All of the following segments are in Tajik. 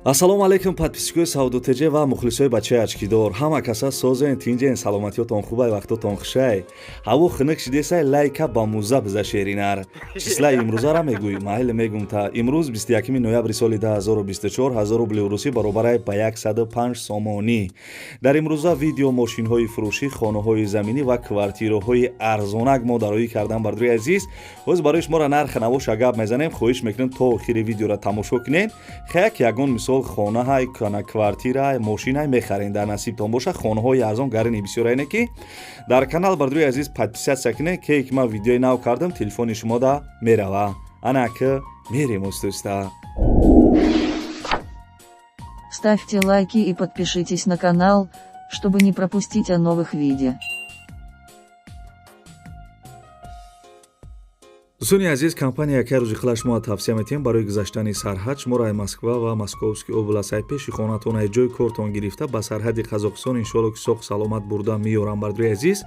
Ассалому алайкум, подписчикои Савдо ТЖ ва мухлисои бачаи очкидор. Ҳама каса созен, тинҷен, саломатиётон хубай, вақтотон хушай. Ҳаво хунук шидесай, лайка ба муза биза шеринар. Числаи имрӯзара мегӯй, майли мегум та. Имрӯз 21 ноябри соли 2024, 1000 рубли русӣ баробарай ба 105 сомонӣ. Дар имрӯза видео мошинҳои фурӯшӣ, хонаҳои заминӣ ва квартираҳои арзонак мо дароӣ кардан, бардори азиз. Ҳоз барои шуморо нархи навоша гап мезанем. Хоҳиш мекунем, то охири видеоро тамошо кунед. Хаяк ягон мисол хонаҳай, кана квартираҳай, мошинай мехарен, дар насибтон боша. Хонаҳои арзон гарини бисёр айне ки дар канал, бардори азиз, подписаться кунед, ке ки ман видеои нав кардам, телефони шумо да мерава. Ана ки мерем устуста. Ставьте лайки и подпишитесь на канал, чтобы не пропустить о новых видео. Дӯстони азиз, компания яке рӯзи хила шумо тавсия метиҳем барои гузаштани сарҳад. Шуморо ай Москва ва Московский област, ай пеши хонатон, ай ҷои кортон гирифта ба сарҳади Қазоқистон, иншоалло ки соқ саломат бурда меёрам. Бардори азиз,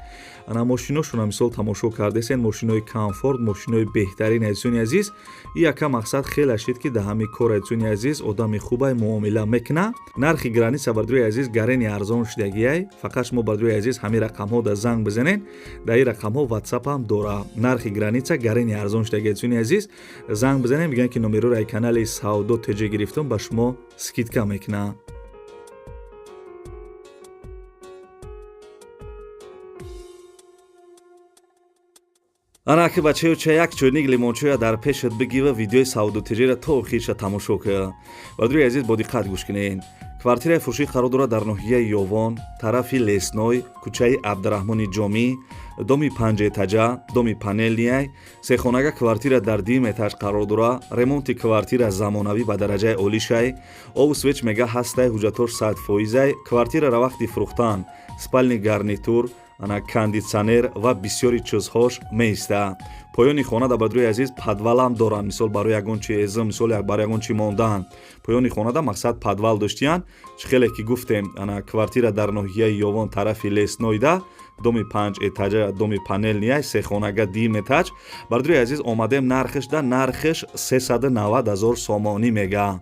ана мошиношона мисол тамошо кардесен, мошинои комфорт, мошинои беҳтарин. Азизони азиз, и яка мақсад хеле шид ки да ҳами кор, азизони азиз, одами хубай муомила мекуна. Нархи граница, бардори азиз, гарени арзон шудагиай. Фақат шумо, бардори азиз, ҳамин рақамҳо да занг бизанед, дар ин рақамҳо ватсапам дора. Нархи граница гарени арзон шудаги, азизони азиз, занг бизанем, бигӯянд ки номероро ай канали Савдо ТЖ гирифтум, ба шумо скидка мекунам. Ана ки бачаё, ча як чойник лимончоя дар пешат бигива, видеои Савдо ТЖра то охирша тамошо ка. Бардори азиз, бо диққат гӯш кунед. Квартираи фурӯшӣ қарор дорад дар ноҳияи Ёвон, тарафи Лесной, кӯчаи Абдураҳмони Ҷомӣ, доми панҷэтажа, доми панельный. Сехонага квартира дар дуюм этаж қарор дора. Ремонти квартира замонавӣ ба дараҷаи олишай. Обу свет мега ҳастай, ҳуҷҷатош 100%-ай. Квартирара вақти фурӯхтан спальный гарнитур, ана кондитсионер ва бисёри чизҳош меиста. Поёни хона да, бардори азиз, подвалам доранд. Мисол барои ягон чи эзм, мисол барои ягон чи мондаанд, поёни хонада мақсад подвал доштиянд. Чӣ хеле ки гуфтем, ана квартира дар ноҳияи Ёвон, тарафи Леснойда, доми панҷ этажа, доми панельный, сехонага, дуюм этаж. Бардори азиз, омадем нархиш да, нархиш 390 000 сомонӣ мега,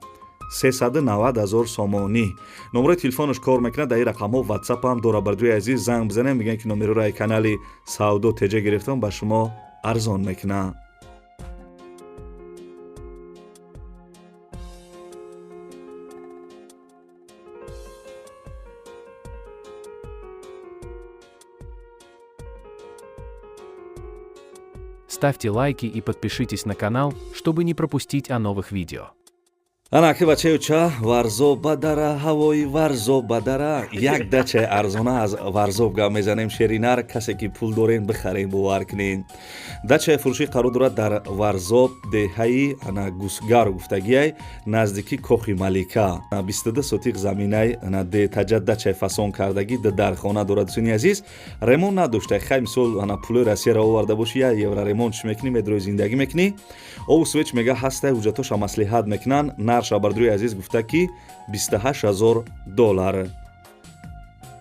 390 000 сомонӣ. Номерои телефонаш кор мекунад, дар ин рақамҳо ватсапам дора. Бардори азиз, занг бизанем, мегӯянд ки номероро ай канали Савдо ТЖ гирифтам, ба шумо арзон мекунад. Ставьте лайки и подпишитесь на канал, чтобы не пропустить о новых видео. Ана ки бачаё, ча Варзоб бадара, ҳавои Варзоб бадара. Як дачаи арзона аз Варзоб гап мезанем. Шеринар, касе ки пул дорен, бихарен, бовар кунен. Дачаи фурӯшӣ қарор дорад дар Варзоб, деҳаи ана Гусгар гуфтагиай, наздики Кохи Малика. 22 сотиқ заминай, ана деэтажа, дачаи фасон кардагӣ, д дархона дорад. Дӯстони азиз, ремонт надошта. Хай, мисол, ана пулои Россияро оварда бошӣ, як евро ремонт чӣ мекунӣ, медрои зиндагӣ мекунӣ. Обу свет мега ҳастай, ҳуҷҷатоша маслиҳат мекунанд. Нарша, бардори азиз, гуфта ки 28 000 доллар.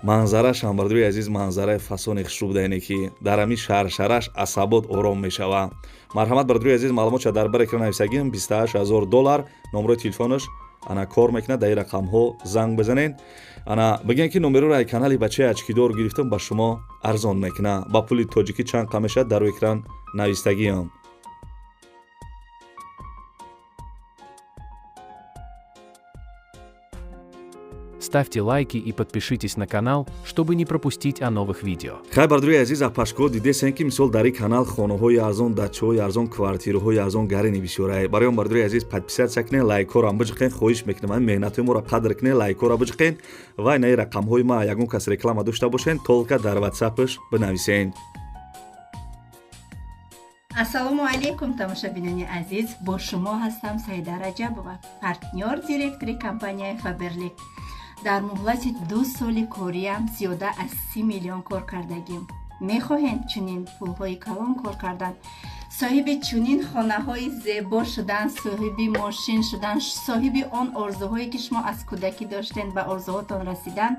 Манзарашам, бардори азиз, манзараи фасони хушрӯ буда, ине ки дар ҳамин шаршараш асабот ором мешава. Марҳамат, бардори азиз, маълумотша дар бар экран нависагим. 28 000 доллар. Номерои телефонаш ана кор мекунад, дар ин рақамҳо занг бизанед, ана бигӯянд ки номероро ай канали бачаи очкидор гирифтам, ба шумо арзон мекунад. Ба пули тоҷикӣ чанд қа мешавад, дар экран навистагиам. Ставьте лайки и подпишитесь на канал, чтобы не пропустить о новых видео. Хай, бардори азиз, апашко дидесен ки мисол дар ин канал хонаҳои арзон, дачаҳои арзон, квартираҳои арзон гарини бисёрай. Барои он, бардори азиз, подписаться кунед, лайкҳоро биҷиқен. Хоҳиш мекунам, ҳамин меҳнатҳои моро қадр кунед, лайкҳоро биҷиқен ва инаи рақамҳои ма ягон кас реклама дошта бошен, только дар ватсапш бинависен. Ассалому алайкум, тамошобинони азиз! Бо шумо ҳастам Саида Раҷабова, партнёр, директори компанияи Фаберлик. Дар муҳлати 2 соли кориам зиёда аз 30 миллион кор кардагим. Мехоҳем чунин пулҳои калон кор кардан, соҳиби чунин хонаҳои зебо шудан, соҳиби мошин шудан, соҳиби он орзуҳое ки шумо аз кӯдакӣ доштен, ба орзуҳотон расидан?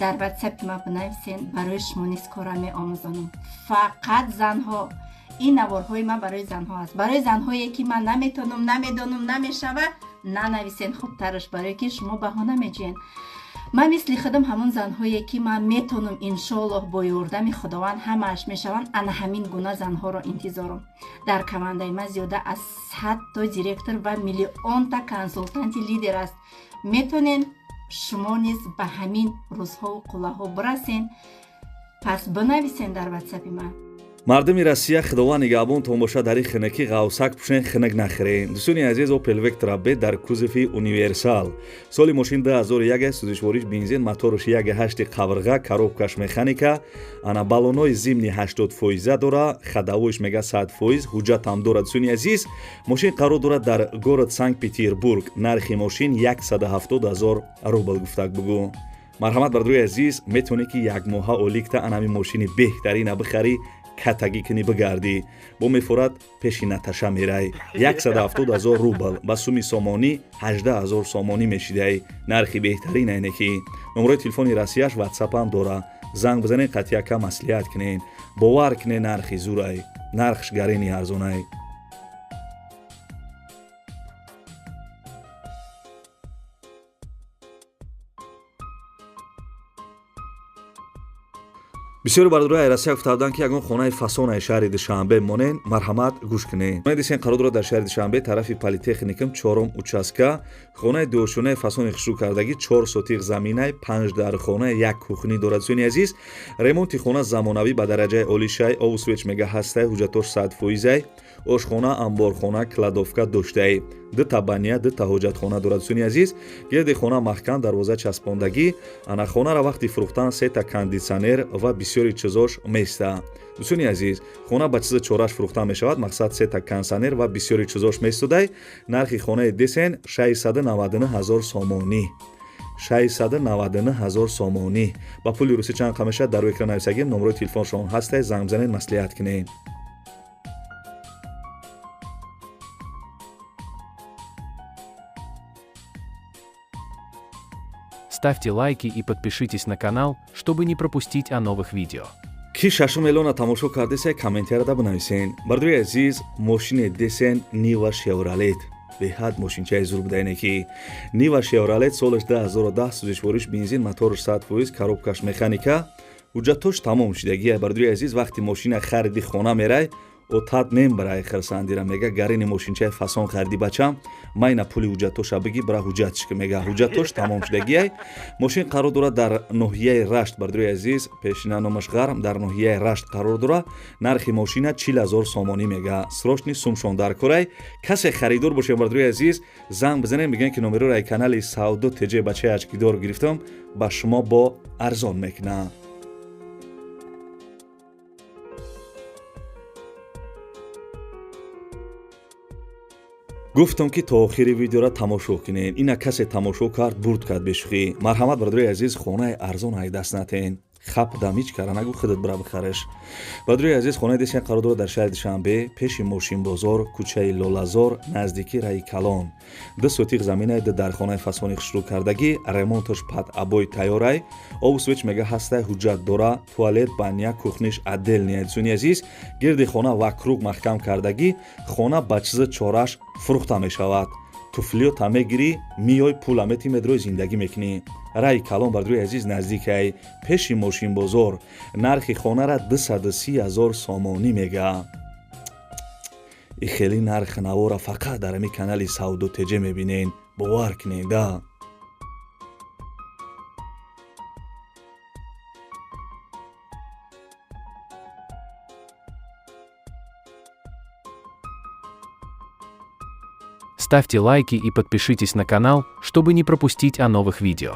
Дар ватсапи ма бинависен, барои шумо низ кора меомӯзонам. Фақат занҳо. Ин наворҳои ман барои занҳо аст, барои занҳое ки ман наметонам, намедонам, намешава. Нанависен хубтараш, барое ки шумо баҳона меҷӯен. Ман мисли худам ҳамон занҳое ки ман метонам, иншоаллоҳ, бо ёрдами Худованд ҳамааш мешаванд, ана ҳамин гуна занҳоро интизорам. Дар командаи ман зиёда аз 100 то директор ва миллионта консултанти лидер аст. Метонен шумо низ ба ҳамин рӯзҳову қуллаҳо бирасен. Пас бинависен дар ватсапи ман. Мардуми Россия, Худованд нигаҳбонтон бошад. Дар ин хинакӣ ғавсак пӯшен, хинак нахӯрен. Дӯстони азиз, Опел Вектра Б дар кузови универсал, соли мошин 2001, сӯзишвориш бензин, моторш 1,8 қабрға, коробкаш механика, ана баллонои зимний 80 фоиза дора, ходовойш мега 100%, ҳуҷҷатам дорад. Дӯстони азиз, мошин қарор дорад дар город Санкт Петербург. Нархи мошин 170 000 рубл гуфтак бугӯ. Марҳамат, бардорои азиз, метавонед ки якмоҳа оликта анами мошини беҳтарина бихарӣ, катагӣ кунӣ, бигардӣ, бо мефорад пеши Наташа мерай. 170 000 рубл ба суми сомонӣ 18 000 сомонӣ мешидай. Нархи беҳтарин айне ки номерои телефони Россияш, ватсапам дора. Занг бизанед, қатъияка маслиҳат кунед. Бовар кунед, нархи зурай, нархш гарени арзонай. Бисёри бародарои Россия гуфта буданд, ки ягон хонаи фасонаи шаҳри Душанбе монен. Марҳамат, гӯш кунед. Дисен қарор дорад дар шаҳри Душанбе, тарафи Политехникум, чорум участка. Хонаи дуошонаи фасони хушрӯ кардагӣ, 4 сотих заминай, панҷ дархона, як кухни дорад. Дӯстони азиз, ремонти хона замонавӣ ба дараҷаи олишай, обу свет мега ҳастай, ҳуҷҷатош 100 фоизай, ошхона, амборхона, кладовка доштаи, дута баня, дута ҳоҷатхона дорад. Дӯстони азиз, гирди хона маҳкам, дарвоза часпондагӣ. Ана хонара вақти фурӯхтан сета кондитсионер ва бисёри чизош места. Дӯстони азиз, хона ба чизи чораш фурӯхта мешавад, мақсад сета кондитсионер ва бисёри чизош местодай. Нархи хонаи десен 699 ҳазор сомонӣ, 699 ҳазор сомонӣ. Ба пули русӣ чанд қа мешавад, дар рӯи экран нависагим. Номерои телефоншон ҳастай, занг бизанед, маслиҳат кунед. Ставьте лайки и подпишитесь на канал, чтобы не пропустить о новых видео. Ки шашум эълона тамошо кардеса, комментарияда бинависен. Бардори азиз, мошине десен, Нива Шевролет, беҳад мошинчаи зур будаине ки Нива Шевролет, солаш 2010, сӯзишвориш бензин, моторш 100%, коробкаш механика, ҳуҷҷатош тамом шудагия. Бардори азиз, вақти мошина хариди, хона мерай, отат нембарай хирсандира, мега: «Гарини мошинчаи фасон хариди, бачам, майна пули ҳуҷҷатоша биги, бира ҳуҷҷатш ки». Мега, ҳуҷҷатош тамом шудагиай. Мошин қарор дорад дар ноҳияи Рашт. Бардори азиз, пешина номаш Ғарм, дар ноҳияи Рашт қарор дорад. Нархи мошина 40 000 сомонӣ мега. Срочный сумшон дар корай. Касе харидор бошем, бардори азиз, занг бизанем, бигӯем ки номероро канали Савдо ТЖ бачаи ачкидор гирифтам, ба шумо бо арзон мекунам. Гуфтам ки то охири видеора тамошо кунед. Ина касе тамошо кард, бурд кард, бешӯхӣ. Марҳамат, бародари азиз, хонаи арзон ай даст натен. Хап дам ҳеҷ кара нагу, худат бира бихараш. Бародари азиз, хонаи десен қарор дорад дар шаҳри Душанбе, пеши мошинбозор, кӯчаи Лолазор, наздики раи калон. 2 сотих заминай, ду дархонаи фасони хушрӯ кардагӣ, ремонташ под обои тайёрай, обу свет мега ҳастай, ҳуҷҷат дора, туалет, баня, кухниш отдельный. Дӯстони азиз, гирди хона вокруг маҳкам кардагӣ. Хона ба чизи чораш фурӯхта мешавад. Туфлиёта мегирӣ, миёй, пула мети, медрои, зиндагӣ мекунӣ. Раи калон, бардорои азиз, наздикай, пеши мошинбозор. Нархи хонара 230 000 сомонӣ мега. И хеле нархи навора фақат дар ҳамин канали Савдо ТЖ мебинен, бовар кунед да. Ставьте лайки и подпишитесь на канал, чтобы не пропустить о новых видео.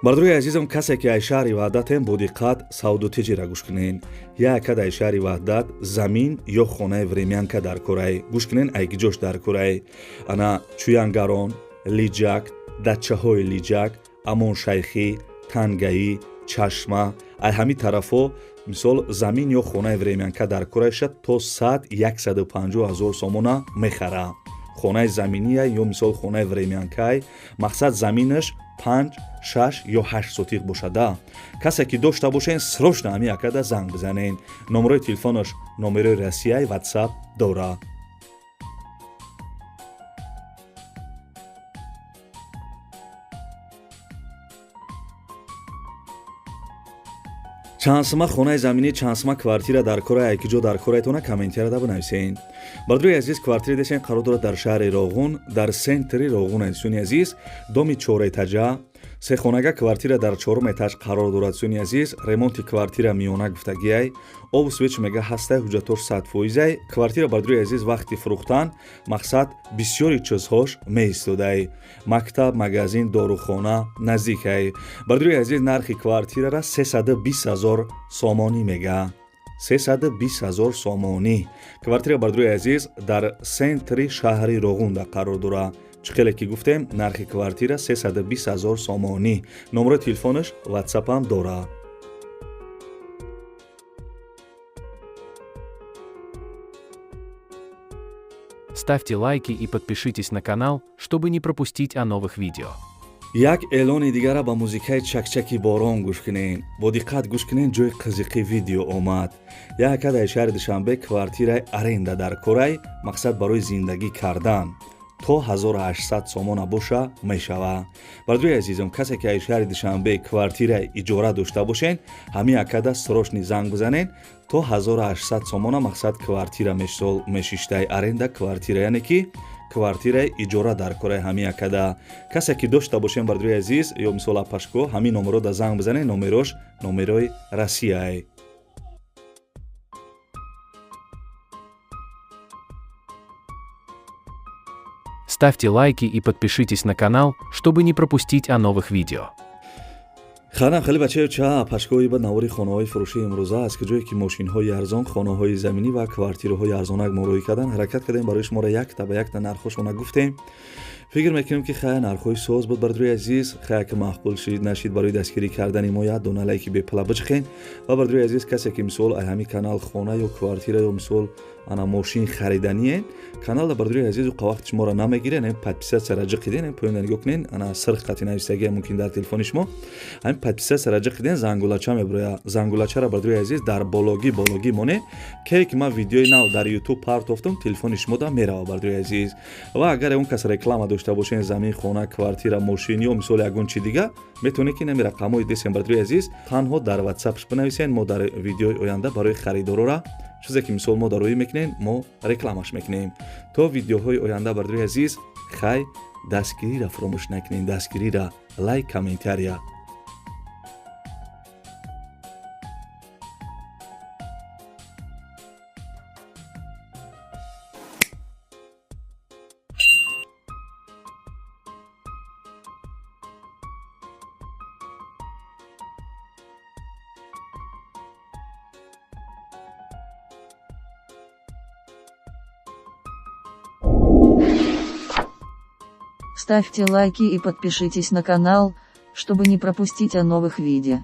Бардорои азизам, касе ки ай шаҳри Ваҳдатем, бо диққат Савдо ТЖра гӯш кунен. Якад ай шаҳри Ваҳдат замин ё хонаи времянка дар курай, гӯш кунен, ай гиҷош дар курай: ана Чӯянгарон, Лиҷак, дачаҳои Лиҷак, Амоншайхӣ, Тангаӣ, Чашма, ай ҳамин тарафҳо мисол замин ё хонаи времянка дар курайша, то 100-150 ҳазор сомона мехара. Хонаи заминия ё мисол хонаи времянкай, мақсад заминаш 5, 6 ё 8 сотиқ бошада. Касе ки дошта бошен, срочно ҳамин акада занг бизанен. Номерои телефонаш номерои Россияи, ватсап дора. Чанд сума хонаи заминӣ, чанд сума квартира дар кора, яки ҷо дар кораетона комментарияда бинависен. Бародарои азиз, квартира десен қарор дорад дар шаҳри Роғун, дар центри Роғун, азизони азиз, доми чорэтажа, сехонага квартира дар чорум этаж қарор дорад. Азизони азиз, ремонти квартира миёна гуфтагиай, обу свет мега ҳастай, ҳуҷҷатош 100%ай. Квартира, бародарои азиз, вақти фурӯхтан мақсад бисёри чизҳош меистодай: мактаб, магазин, дорухона наздикай. Бародарои азиз, нархи квартирара 320 000 сомонӣ мега, 320 000 сомонӣ. Квартира, бародарои азиз, дар центри шаҳри Роғунда қарор дорад. Чӣ хеле ки гуфтем, нархи квартира 320 000 сомонӣ. Номерои телефонаш, ватсапам дорад. Ставьте лайки и подпишитесь на канал, чтобы не пропустить о новых видео. Як эълони дигара ба музикаи чакчаки борон гӯш кунен. Бо диққат гӯш кунен, ҷои қизиқи видео омад. Як ака дар шаҳри Душанбе квартираи аренда дар корай, мақсад барои зиндагӣ кардан то 1800 сомона боша мешава. Бародарои азизам, касе ки аз шаҳри Душанбе квартираи иҷора дошта бошен, ҳамин акада срочный занг бизанен. То 1800 сомона мақсад квартира мешиштай, аренда квартира, яъне ки квартираи иҷора дар кораи ҳамин акада. Касе ки дошта бошен, бародарои азиз, ё мисол апашко, ҳамин номеро да занг бизанен. Номерош номерои Россияй. Ставьте лайки и подпишитесь на канал, чтобы не пропустить о новых видео. Ханам хеле бачаё ча пашкои ба навори хонаҳои фурӯшии имрӯза аст, ки ҷое ки мошинҳои арзон, хонаҳои заминӣ ва квартираҳои арзонак мо рӯй кардан ҳаракат кардем. Барои шуморо якта ба якта нархҳошона гуфтем. Фикр мекунем, ки хая нархҳои соз буд, бародарои азиз. Хая ки маъқул шид, нашид, барои дастгирӣ кардани мо як дона лайки бепала биҷиқен. Ва, бародарои азиз, касе ки мисол ай ҳамин канал хона ё квартира ё мисол ана мошин хариданиен, каналда, бародарои азиз, уқа вақти шуморо намегирен. Ҳамин подписаться ра ҷиқиден, ҳамин поёнда нигоҳ кунен, ана сирх қати нависагия мумкин дар телефони шумо. Ҳамин подписаться ра ҷиқиден, зангулача мебироя. Зангулачаро, бародарои азиз, дар бологӣ бологӣ монед, ке ки ман видеои нав дар Ютуб партофтам, телефони шумода мерава, бародарои азиз. Ва агар он кас реклама дошта бошен, замин, хона, квартира, мошин ё мисол ягон чи дига, метавонед ки нами рақамҳои десем, бародарои азиз, танҳо дар ватсапш бинависен. Мо дар видеои оянда барои харидорора чизе ки мисол мо дароӣ мекунем, мо рекламаш мекунем. То видеоҳои оянда, бародарои азиз, хай, дастгириро фуромӯш накунем, дастгириро, лайк, комментария. Ставьте лайки и подпишитесь на канал, чтобы не пропустить о новых видео.